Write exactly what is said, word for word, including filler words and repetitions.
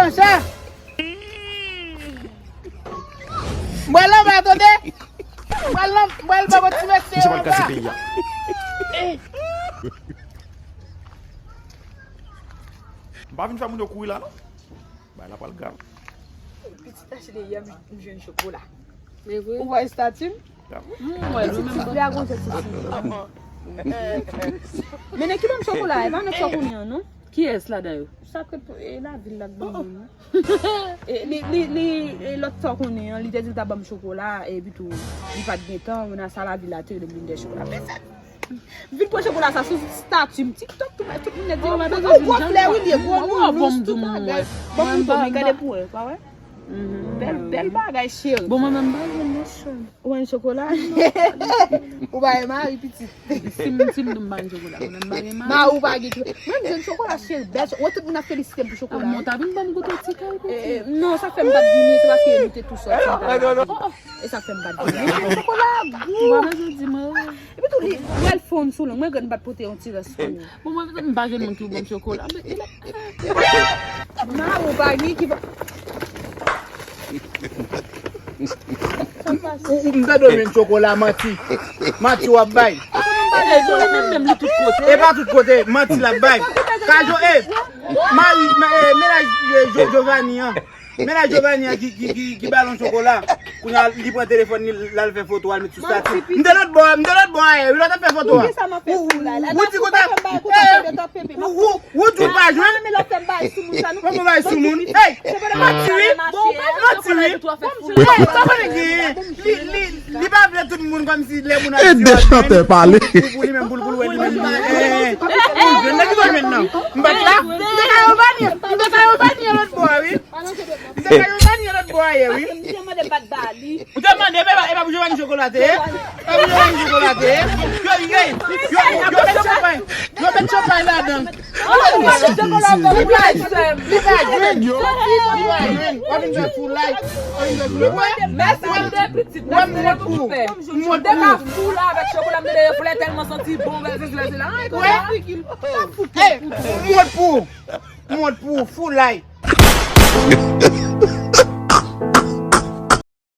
Sa. M pral anba, tande. M pral anba, m pral ba yon ti mesye anba. Misye pral kase peyi a. M pa vin fè moun yo kouri la, non. Bagay la pral grav. Pitit achte yè m jwenn chokola. Men vre. Ou wè estati m? Mwen wè l, mwen menm. Pitit li a gon jèt sou. Men nèg ki ban m chokola, e pa nèg sa w konnen an, non. Kiyès ladan yo? Sa k rete, e, lavil la k ban mwen, non. E, li, li, li, e, lòt sa w konnen an, li te di l t ap ban m chokola, epi tou, li pa t gen tan, mwen nan sa lavil la te rele m vin dèyè chokola. Men sa, vin pran chokola sa sou stati m TikTok, tou, tout moun ap di, "Oh, gwo flè, wi, li ye, gwo nounours, tout bagay." Bon, mwen, mwen gade pou wè, pa wè? Bèl, bèl bagay, cheri. Bon, mwen menm, m pa jwenn non, cheri. Ou jwenn chokola? Ou pa gen mari, pitit. Si m, si m di m pa gen chokola, konnen m pa gen mari. Mari ou pa gen ki. Mwen, m jwenn chokola, cheri, bèl cho-, wè, tout moun ap felisite m pou chokola. Mwen ta vin ban m goute ti kay, pitit. Eh, non, sa fè m pa t vini, se paske nou te tou sòti. Oh, oh. E sa fè m pa t vini. Chokola gou. Ou pa bezwen di mwen. Epi tou, li, wè l fonn sou lang. Mwen, grann, m pa t pote yon ti rès pou ou. Bon, mwen, m pa jwenn moun ki ban m chokola. Men, e la. Mari ou pa gen ki va. Ou, ou, m tande w jwenn chokola, manti. Manti w ap bay. E pa tout kote, manti l ap bay. Kajo, e, mari, e, mennaj, e, Jo-, Jovani an. Mennaj Jovani an ki, ki, ki, ki ba l yon chokola. Kounye a, li pran telefòn li, l al fè foto, al met sou stati. M te lòt bò, m te lòt bò ayè, wi, lè w t ap fè foto a. Ou, ou di kote, ou, ou, ou di w pa jwenn. Mwen mwen bay sou moun. Hey, manti wi. Manti wi. Hey, pa konnen genyen. Li, li, li pa vle tout moun kòmsi lè moun ap di yo jwenn. Pou, pou li menm, pou, pou l wè li menm li. Eh, eh, eh, eh, nèg ki jwenn nan. M pa t la. M te ka yo banyen. M te ka yo banyen lòt bò a, wi. M te ka yo banyen lòt bò a yè, wi. Ou te mande, men e pa, e pa pou Jovani chokolate, e? E pa pou Jovani chokolate, e? Yo, yo, yo, yo, yo met chanpay. Yo met chanpay ladan. Li pa jwenn. Li pa jwenn. Li pa jwenn. W ap vin fè foulay. W ap vin fè foulay. Wè, wè, wè, m wont pou ou. M wont pou ou. Wè. Hey, m wont pou ou. M wont pou ou. Foulay.